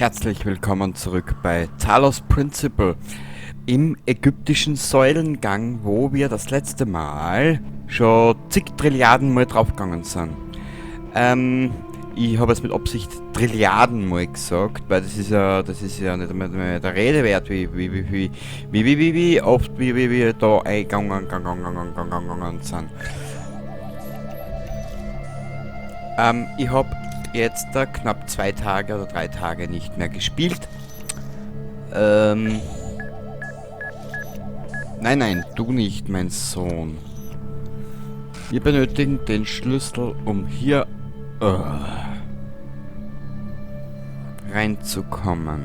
Herzlich willkommen zurück bei Talos Principle im ägyptischen Säulengang, wo wir das letzte Mal schon zig Trilliarden Mal draufgegangen sind. Ich habe es mit Absicht Trilliarden mal gesagt, weil das ist ja nicht einmal mehr der Rede wert, wie oft wir da eingegangen sind. Ich habe jetzt da knapp 2 Tage oder 3 Tage nicht mehr gespielt. Nein, nein, du nicht, mein Sohn. Wir benötigen den Schlüssel, um hier reinzukommen.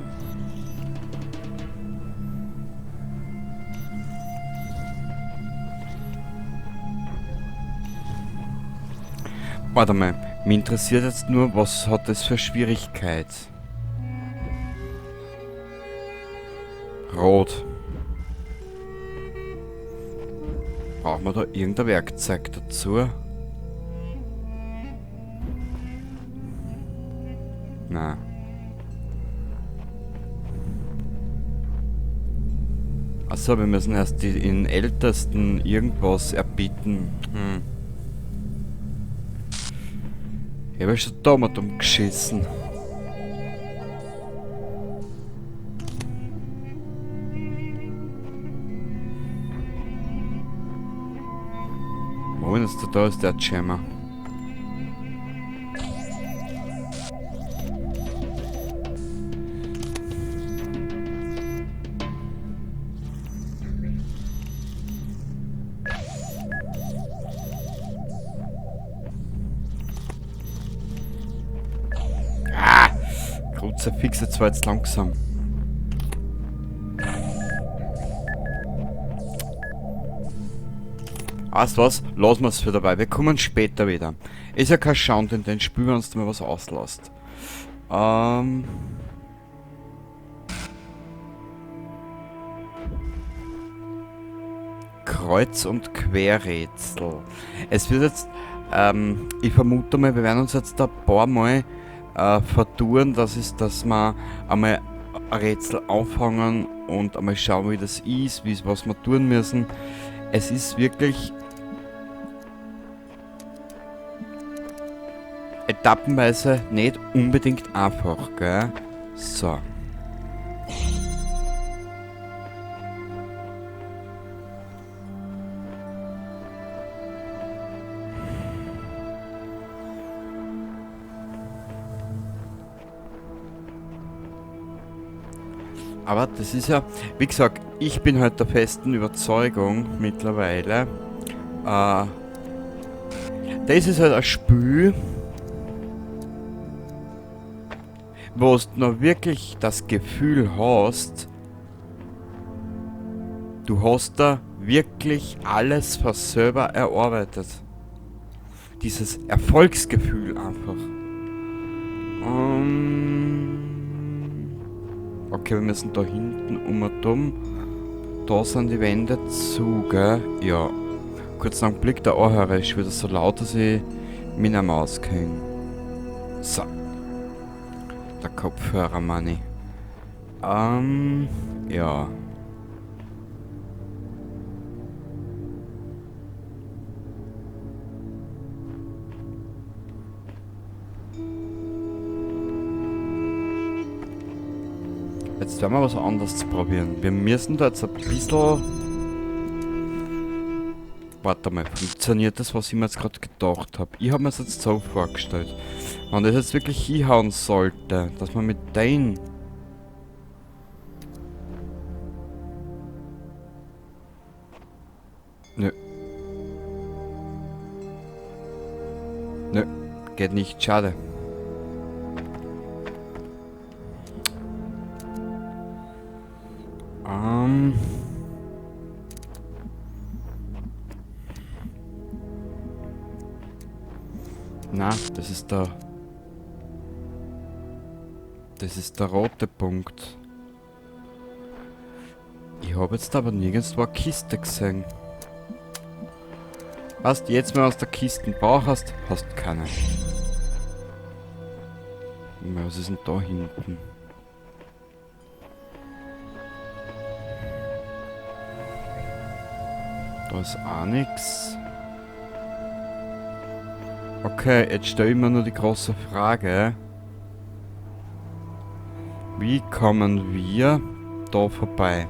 Warte mal, mich interessiert jetzt nur, was hat das für Schwierigkeit? Rot. Brauchen wir da irgendein Werkzeug dazu? Na. Achso, wir müssen erst den Ältesten irgendwas erbitten. Ich habe schon da mal dumm geschissen. Moment, ist da ist der Jammer. Kruzifix, jetzt war jetzt langsam. Weißt du was? Lassen wir's für dabei. Wir kommen später wieder. Ist ja kein Schande in den Spiel, wenn du mal was auslässt. Kreuz- und Querrätsel. Es wird jetzt, ich vermute mal, wir werden uns jetzt ein paar Mal vertun, das ist, dass wir einmal ein Rätsel anfangen und einmal schauen, wie das ist, was wir tun müssen. Es ist wirklich etappenweise nicht unbedingt einfach, gell? So. Aber das ist ja, wie gesagt, ich bin halt der festen Überzeugung mittlerweile, das ist halt ein Spiel, wo du noch wirklich das Gefühl hast, du hast da wirklich alles für selber erarbeitet. Dieses Erfolgsgefühl einfach. Okay, wir müssen da hinten um und um. Da sind die Wände zu, gell? Ja. Kurz einen Blick, der Anhörer ist wieder so laut, dass ich mich nicht mehr auskenne. So. Der Kopfhörer, Manni. Ja. Jetzt werden wir was anderes probieren. Wir müssen da jetzt ein bisschen... Warte mal, funktioniert das, was ich mir jetzt gerade gedacht habe? Ich habe mir das jetzt so vorgestellt. Wenn das jetzt wirklich hinhauen sollte, dass man mit den... Nö. Nö, geht nicht, schade. Na, das ist der... Das ist der rote Punkt. Ich habe jetzt aber nirgendwo eine Kiste gesehen. Was du jetzt mal aus der Kiste brauchst, hast keine. Was ist denn da hinten? Da ist auch nix. Okay, jetzt stelle ich mir nur die große Frage. Wie kommen wir da vorbei?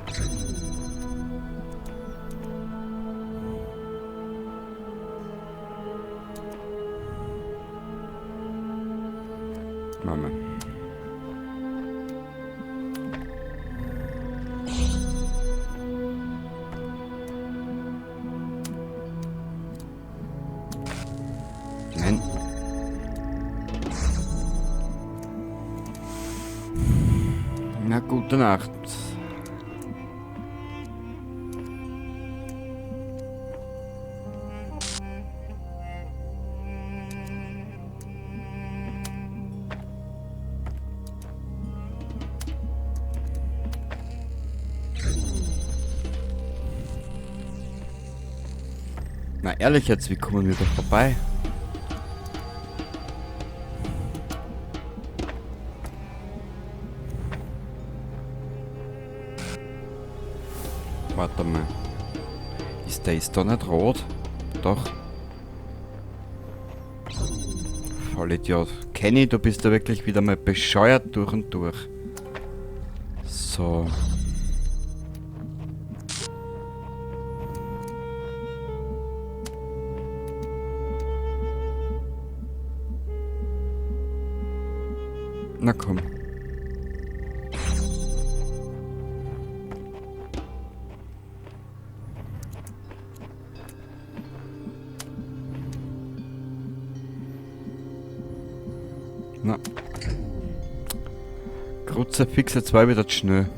Mama. Nein. Na, gute Nacht. Na ehrlich jetzt, wie kommen wir da vorbei? Warte mal. Ist der da nicht rot? Doch. Vollidiot. Kenny, du bist da wirklich wieder mal bescheuert durch und durch. So. Na komm. Na. Kruzifix, jetzt war wieder zu schnell.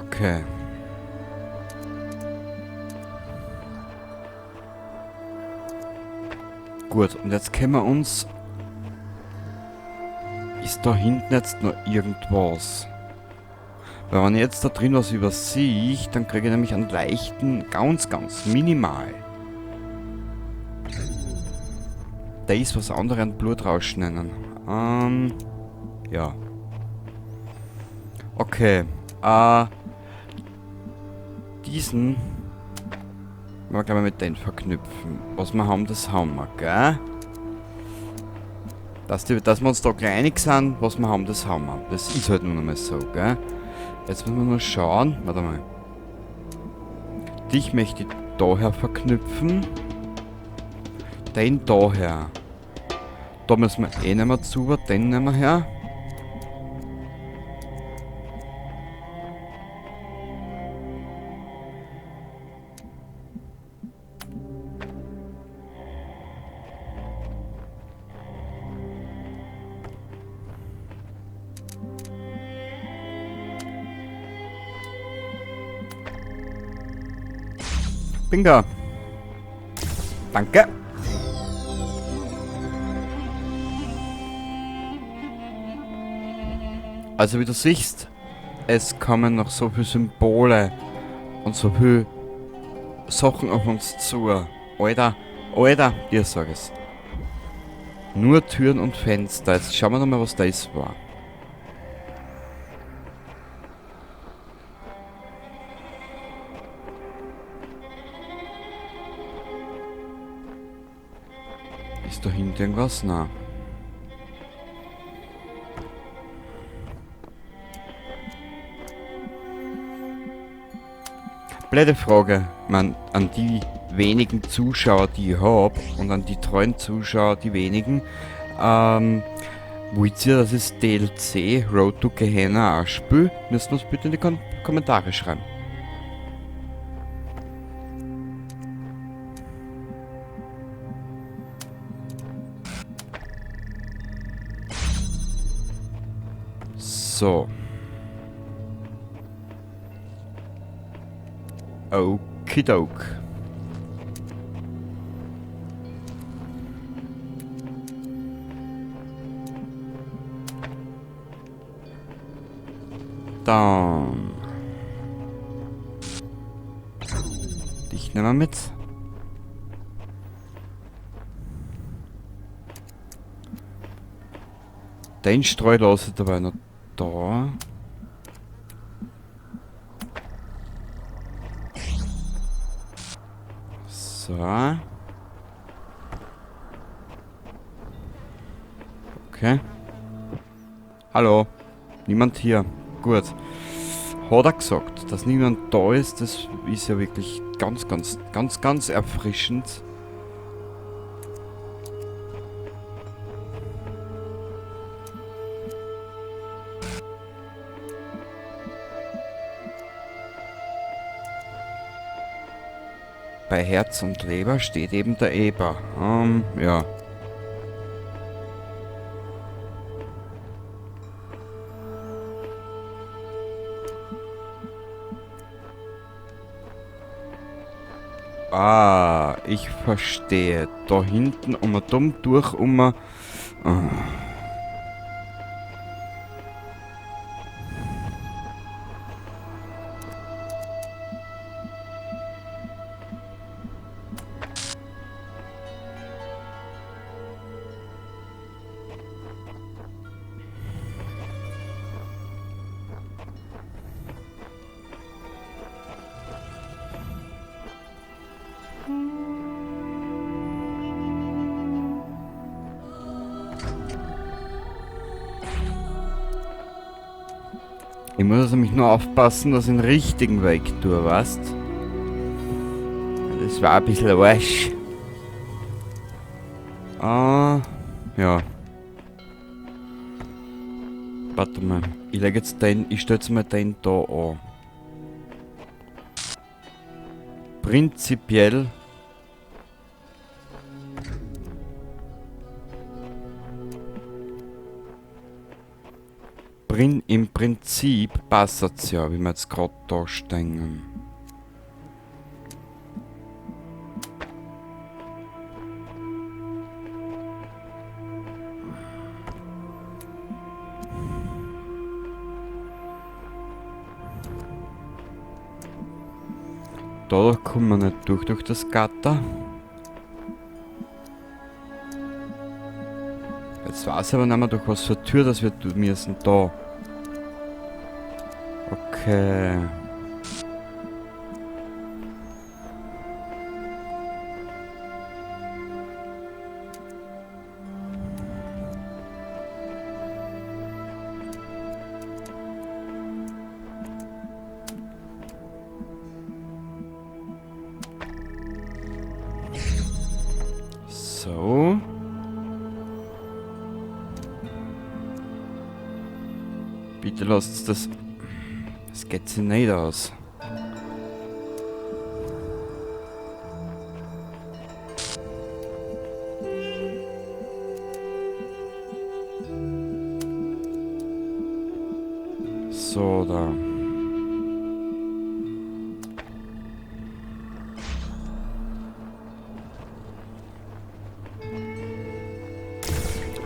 Okay. Gut, und jetzt können wir uns... Ist da hinten jetzt noch irgendwas? Weil wenn ich jetzt da drin was übersehe, dann kriege ich nämlich einen leichten, ganz, ganz minimal. Da ist was anderes, einen Blutrausch nennen. Ja. Okay. Diesen wollen wir gleich mal mit den verknüpfen. Was wir haben, das haben wir, gell? Dass wir uns da gleich einig sind, was wir haben, das haben wir. Das ist halt nun einmal so, gell? Jetzt müssen wir nur schauen. Warte mal. Dich möchte ich daher verknüpfen. Den daher. Da müssen wir eh nicht mehr zu, den nehmen wir her. Bingo. Danke. Also wie du siehst, es kommen noch so viele Symbole und so viele Sachen auf uns zu. Alter, Alter, dir sag es. Nur Türen und Fenster. Jetzt schauen wir nochmal, was das war. Ist da hinten irgendwas? Nein. Blöde Frage, man, an die wenigen Zuschauer, die ich hab, und an die treuen Zuschauer, die wenigen, wollt ihr, dass es DLC Road to Gehenna auch spielt? Müsst ihr uns bitte in die Kommentare schreiben. So. Okidok. Dann. Dich nehmen wir mit. Den Streu lasse ich dabei noch da. So. Okay. Hallo. Niemand hier. Gut. Hat er gesagt, dass niemand da ist, das ist ja wirklich ganz, ganz, ganz, ganz erfrischend. Bei Herz und Leber steht eben der Eber. Ja. Ah, ich verstehe. Da hinten um und dumm durch um. Ah. Ich muss also nämlich nur aufpassen, dass ich den richtigen Weg tue, weißt? Das war ein bisschen Arsch. Ah, ja. Warte mal. Ich leg jetzt den, ich stell jetzt mal den da an. Prinzipiell. Im Prinzip passt's ja, wie wir jetzt grad da stehen. Da kommen wir nicht durch das Gatter. Jetzt weiß ich aber nicht mehr, durch was für Tür das wir müssen. Da. Okay. So. Bitte lasst das... Das geht sich nicht aus. So, da.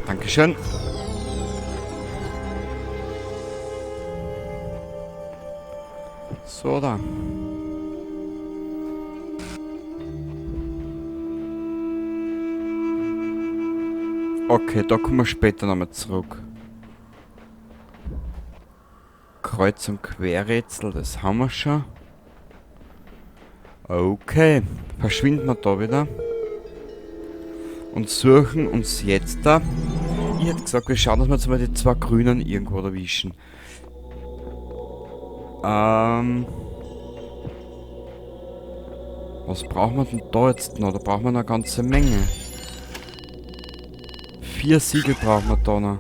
Dankeschön. So, da. Okay, da kommen wir später nochmal zurück. Kreuz- und Querrätsel, das haben wir schon. Okay, verschwinden wir da wieder. Und suchen uns jetzt da. Ich hätte gesagt, wir schauen, dass wir jetzt mal die zwei Grünen irgendwo erwischen. Was brauchen wir denn da jetzt noch? Da brauchen wir noch eine ganze Menge. 4 Siegel brauchen wir da noch.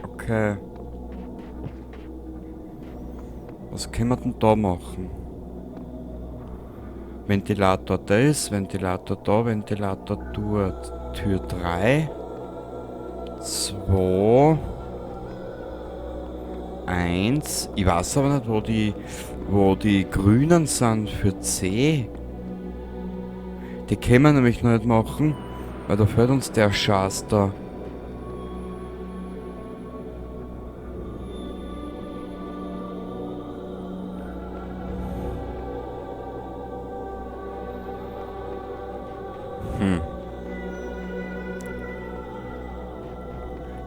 Okay. Was können wir denn da machen? Ventilator da ist, Ventilator da, Ventilator dort. Tür 3. 2. 1. Ich weiß aber nicht, wo die Grünen sind für C. Die können wir nämlich noch nicht machen, weil da fehlt uns der Schatz da.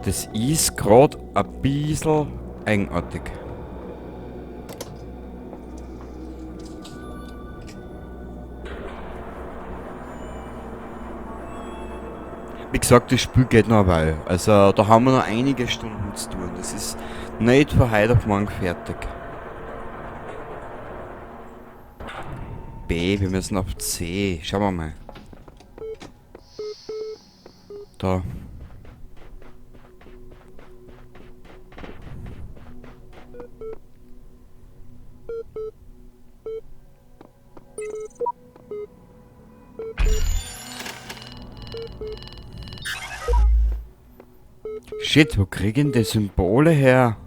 Das ist gerade ein bisschen eigenartig. Wie gesagt, das Spiel geht noch eine Weile. Also da haben wir noch einige Stunden zu tun. Das ist nicht von heute auf morgen fertig. B, wir müssen auf C. Schauen wir mal. Da. Shit, wo kriegen die Symbole her?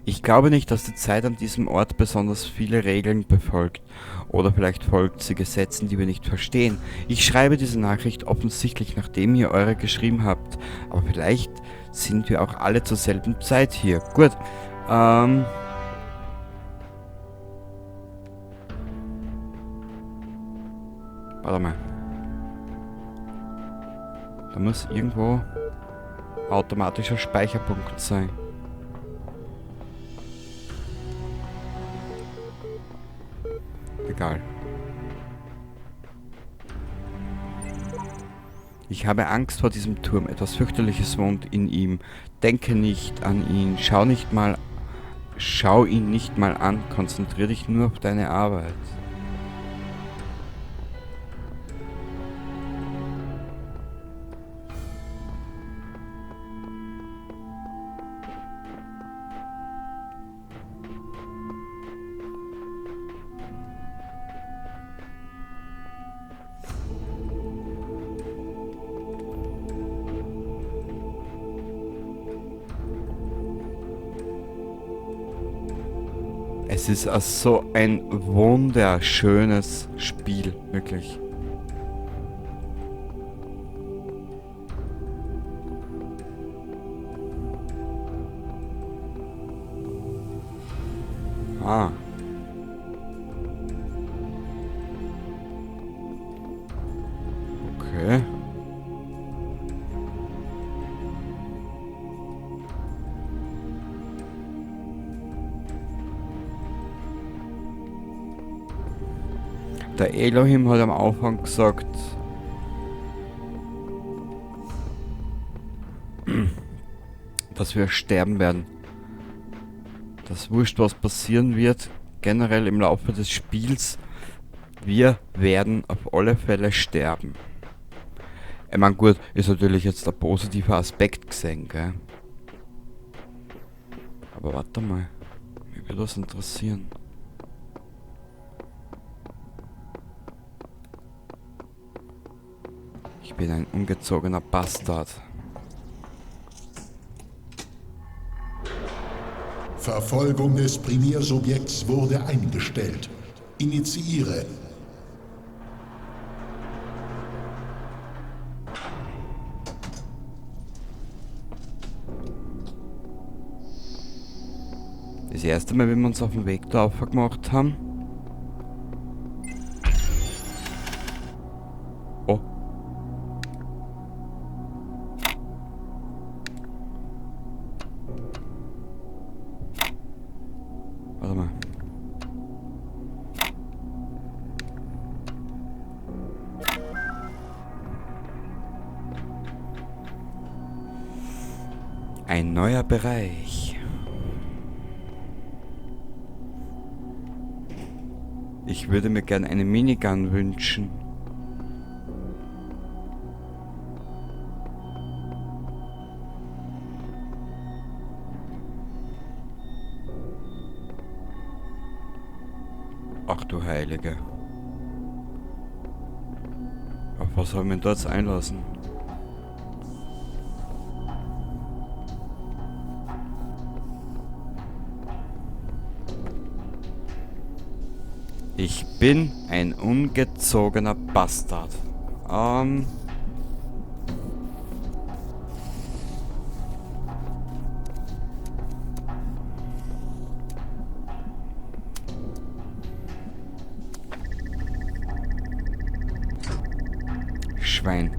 Ich glaube nicht, dass die Zeit an diesem Ort besonders viele Regeln befolgt. Oder vielleicht folgt sie Gesetzen, die wir nicht verstehen. Ich schreibe diese Nachricht offensichtlich, nachdem ihr eure geschrieben habt. Aber vielleicht sind wir auch alle zur selben Zeit hier. Gut. Warte mal. Da muss irgendwo automatischer Speicherpunkt sein. Egal. Ich habe Angst vor diesem Turm. Etwas Fürchterliches wohnt in ihm. Denke nicht an ihn. Schau nicht mal, schau ihn nicht mal an. Konzentrier dich nur auf deine Arbeit. Es ist auch so ein wunderschönes Spiel, wirklich. Ah. Okay. Der Elohim hat am Anfang gesagt, dass wir sterben werden. Das wurscht, was passieren wird, generell im Laufe des Spiels, wir werden auf alle Fälle sterben. Ich mein, gut, ist natürlich jetzt ein positiver Aspekt gesehen, gell? Aber warte mal, mich würde das interessieren. Ich bin ein ungezogener Bastard. Verfolgung des Primärsubjekts wurde eingestellt. Initiiere. Das erste Mal, wenn wir uns auf den Weg da aufgemacht haben. Oh. Warte mal. Ein neuer Bereich. Ich würde mir gern eine Minigun wünschen. Ach du Heilige. Auf was soll man dort einlassen? Ich bin ein ungezogener Bastard. Schwein.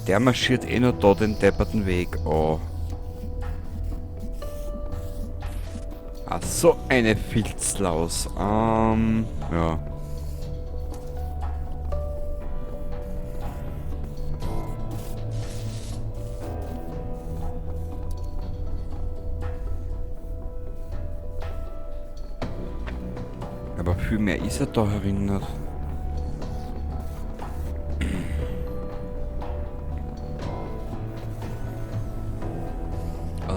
Der marschiert eh nur da den depperten Weg an. Ah, so eine Filzlaus. Ja. Aber viel mehr ist er da erinnert.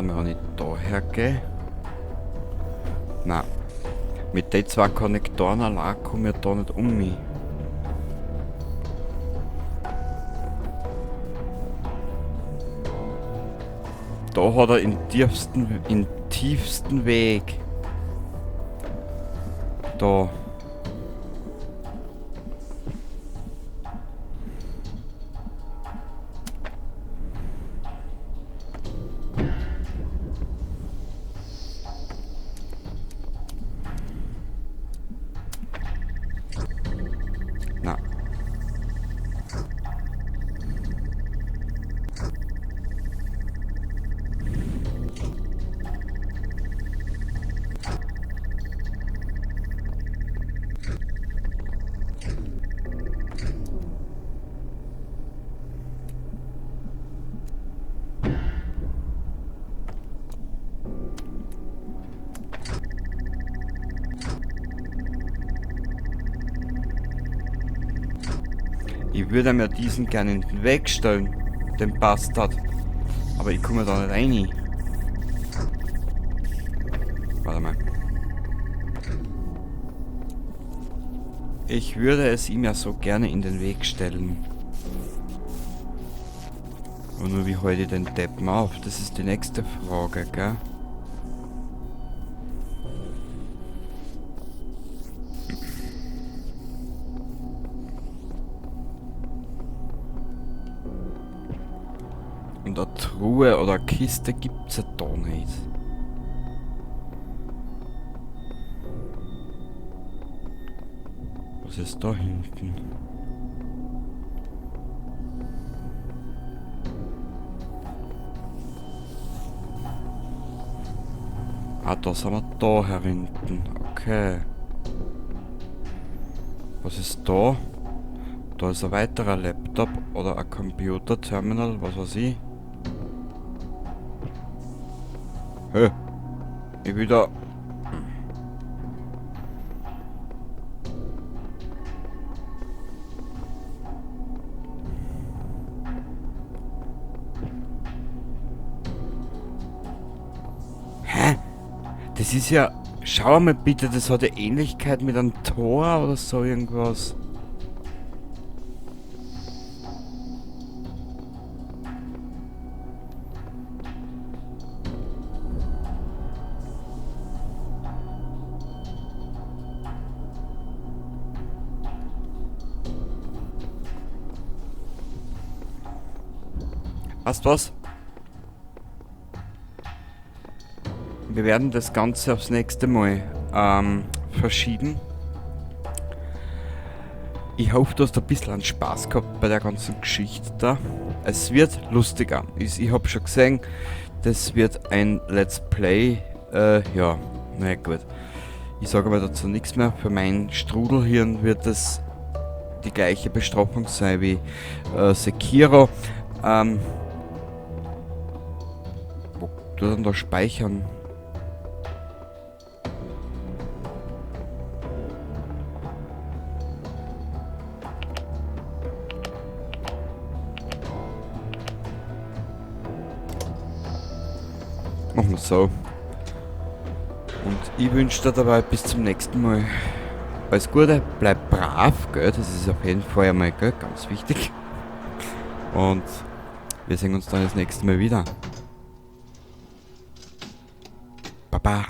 Wenn ich da hergehe. Nein. Mit den zwei Konnektoren allein komme ich da nicht um mich. Da hat er den tiefsten Weg. Da. Ich würde mir diesen gerne in den Weg stellen, den Bastard. Aber ich komme da nicht rein. Warte mal. Ich würde es ihm ja so gerne in den Weg stellen. Und nur wie halte ich den Deppen auf? Das ist die nächste Frage, gell? Und eine Truhe oder eine Kiste gibt's ja da nicht. Was ist da hinten? Ah, da sind wir da herinten. Okay. Was ist da? Da ist ein weiterer Laptop oder ein Computerterminal, was weiß ich. Hä? Ich will da... Hä? Das ist ja... Schau mal bitte, das hat ja Ähnlichkeit mit einem Tor oder so irgendwas. Weißt du was? Wir werden das Ganze aufs nächste Mal verschieben. Ich hoffe, du hast ein bisschen Spaß gehabt bei der ganzen Geschichte da. Es wird lustiger. Ich hab schon gesehen, das wird ein Let's Play. Ja, na gut. Ich sage aber dazu nichts mehr. Für mein Strudelhirn wird das die gleiche Bestrafung sein wie Sekiro. Wo tut denn da speichern? Machen wir so. Und ich wünsche dir dabei bis zum nächsten Mal alles Gute, bleib brav, gell? Das ist auf jeden Fall einmal, gell? Ganz wichtig. Und wir sehen uns dann das nächste Mal wieder. Baba.